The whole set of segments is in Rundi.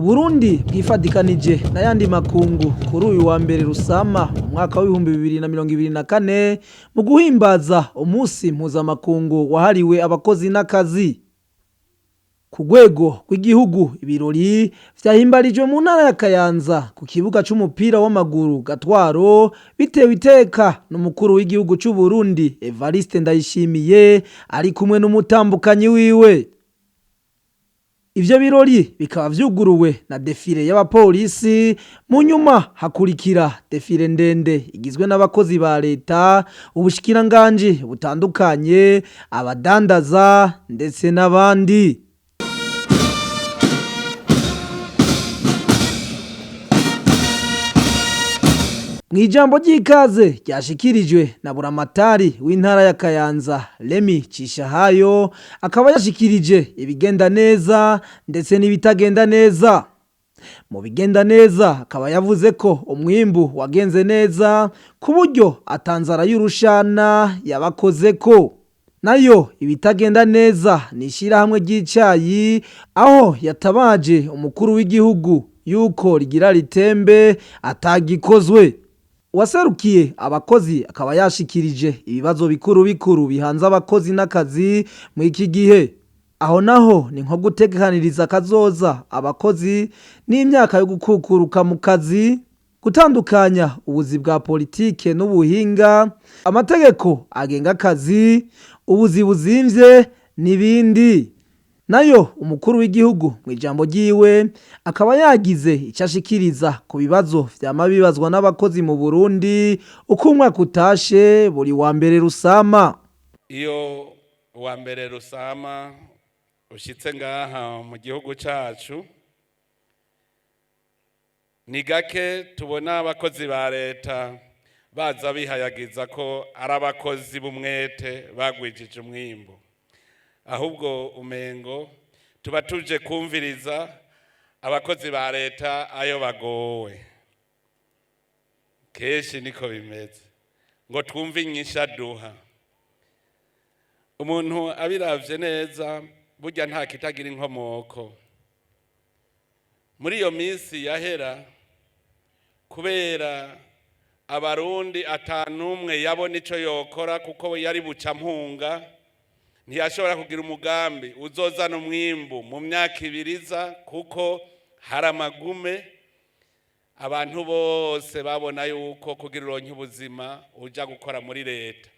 Uburundi bwifadikanije n'ayandi makungu kuri uyu wa mbere Rusama mu mwaka w'2024 mu guhimbaza umunsi mpuzamakungu wahariwe abakozi n'akazi. Ku rwego rw'igihugu, ibirori vyahimbarijwe mu ntara ya Kayanza ku kibuga c'umupira w'amaguru Gatwaro, bitewe iteka n'umukuru w'igihugu c'u Burundi Evariste Ndayishimiye ari kumwe n'umutambukanyi wiwe. Ivyo birori bikaba vyuguruwe na défilé y'abapolisi, mu nyuma hakurikira défilé ndende igizwe n'abakozi ba leta, ubushikiranganji butandukanye, abadandaza ndetse n'abandi. Mw'ijambo ry'ikaze ryashikirijwe na buramatari w'intara ya Kayanza Remy Cishahayo, akaba yashikirije ibigenda neza ndetse n'ibitagenda neza. Mu bigenda neza akaba yavuze ko umwimbu wagenze neza ku buryo atanzara y'urushana yabakozeko. Nayo ibitagenda neza ni ishirahamwe ry'icayi, aho yatabaje umukuru w'igihugu yuko rigira ritembe atagikozwe. Uwaserukiye abakozi akaba yashikirije ibibazo bikuru bikuru bihanze abakozi n'akazi mu iki gihe. Aho naho ni nko gutegekaniriza akazoza abakozi n'imyaka yo gukukuruka mu kazi, gutandukanya ubuzi bwa politike n'ubuhinga, amategeko agenga akazi, ubuzi buzimvye n'ibindi. Nayo umukuru w'igihugu mu ijambo ryiwe akaba yagize icyo ashikiriza ku bibazo vyama bibazwa n'abakozi mu Burundi uko umwaka utashe buri wa mbere Rusama. Iyo uwa mbere Rusama ushitse ngaha mu gihugu cacu, ni gake tubona abakozi ba leta baza bihayagiza ko ari abakozi b'umwete bagwijije umwimbu. Ahubwo umengo tuba tuje kumviriza abakozi ba leta ayo bagowe. Kenshi niko bimeze, ngo twumve inyishu duha umuntu abiravye neza. Burya nta kitagira inkomoko. Muri iyo minsi yahera, kubera Abarundi atanumwe yabona ico yokora, kuko yari buca mpunga, ntiyashobora kugira umugambi uzozana umwimbu mu myaka ibiriza, kuko hari amagume. Abantu bose babona yuko kugira uronke ubuzima uja gukora muri leta,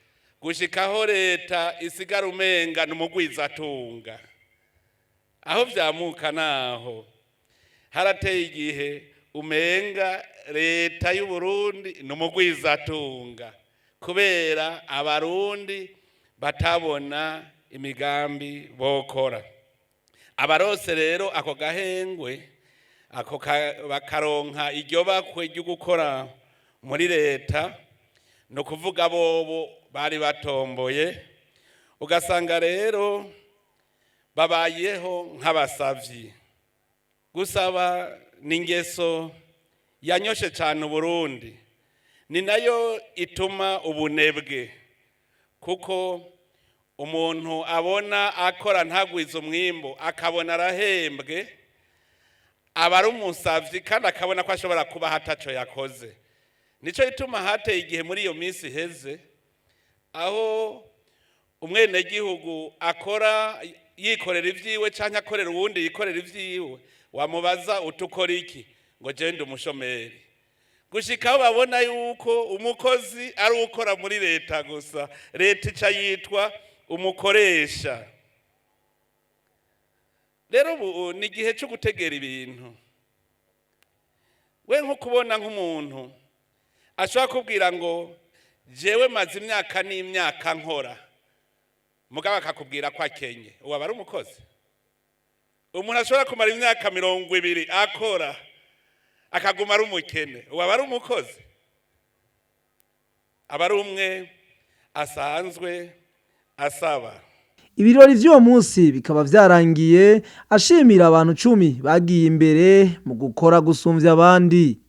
gushikaho leta isigara umenga ni umugwizatunga. Aho vyamuka naho harateye igihe umenga leta y'u Burundi ni umugwizatunga, kubera Abarundi batabona imigambi bokora. Abarose rero ako gahengwe ako bakaronka iryo bakwe ryo gukora muri leta, ni ukuvuga bobo bari batomboye. Ugasanga rero babayeho nk'abasavyi. Gusaba ni ingeso yanyoshe cyane Uburundi, ni nayo ituma ubunebwe, kuko umuntu abona akora ntagwize umwimbu, akabona arahembwe, aba ari umusavyi, kandi akabona ko ashobora kuba hataco yakoze. Nico gituma hateye igihe muri iyo minsi iheze aho umwenegihugu akora yikorera ivyiwe canke akorera uwundi yikorera ivyiwe, wamubaza utukora iki, ngo je ndi umushomeri, gushika aho babona yuko umukozi ari ukora muri leta gusa. Leta ica yitwa umukoresha. Rero ubu ni igihe cyo gutegera ibintu. We nko kubona nk'umuntu ashobora kubwira ngo jewe maze imyaka n'imyaka nkora, mugabo akakubwira ko akenye, ubu aba ari umukozi. Umuntu ashobora kumara imyaka 20 akora akaguma ari umukene, ubu aba ari umukozi? Aba ari umwe asanzwe asaba. Ibirori vy'uwo munsi bikaba vyarangiye ashimira abantu 10 bagiye imbere mu gukora gusumvya abandi.